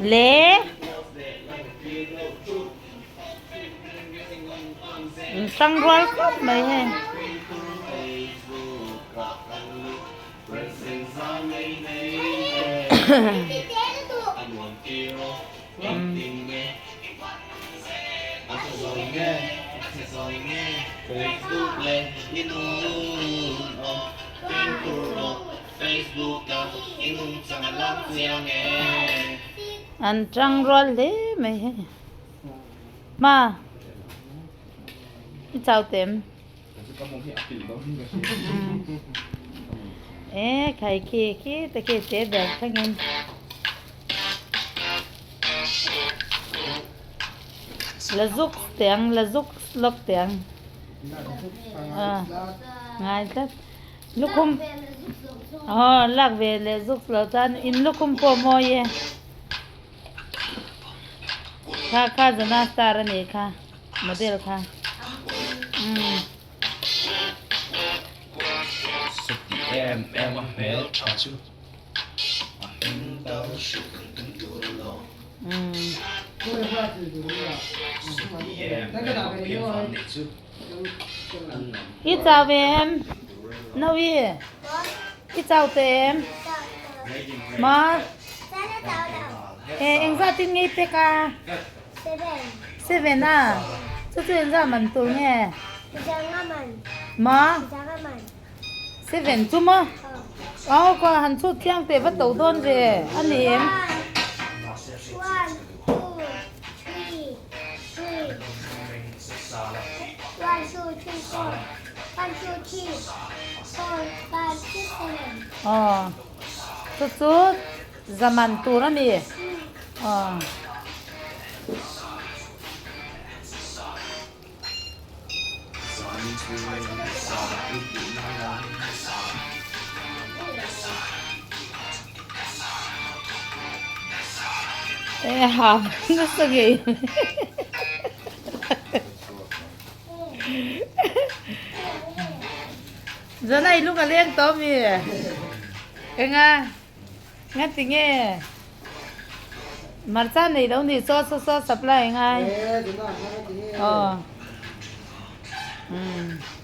Le. Hrang rual khawp mai hei. An tang rual hle mai hei. Ma i chau tem. E khai khi khi te khi te ber thlengin. La zuk tiang la zuk lawk tiang. A ngai tlat. Lukhum aw lak ve leh zuk lo chuan in lukhum pawh mawi e. Kha kha zana star a nih kha model kha umm. Sawti em em a hmel tha chu a hming tal hrilh kan tum tur a lo. Sawti em em a pianfan neih chu an lam I chau ve em? Nawi i chau teh em? Ma e engzat in ngei pek a? Seven a chu chu engzat man tur nge? Ma seven chu maw? Aw ka han chhut chiang teh va to dawn ve a ni em? Aw chu chu zaman tur a ni aw. E ha nasa ngei Zana i lung a leng tawh mi enga Nga ti nge hmarcha nei lo ni saw saw saw supply ngai aw umm.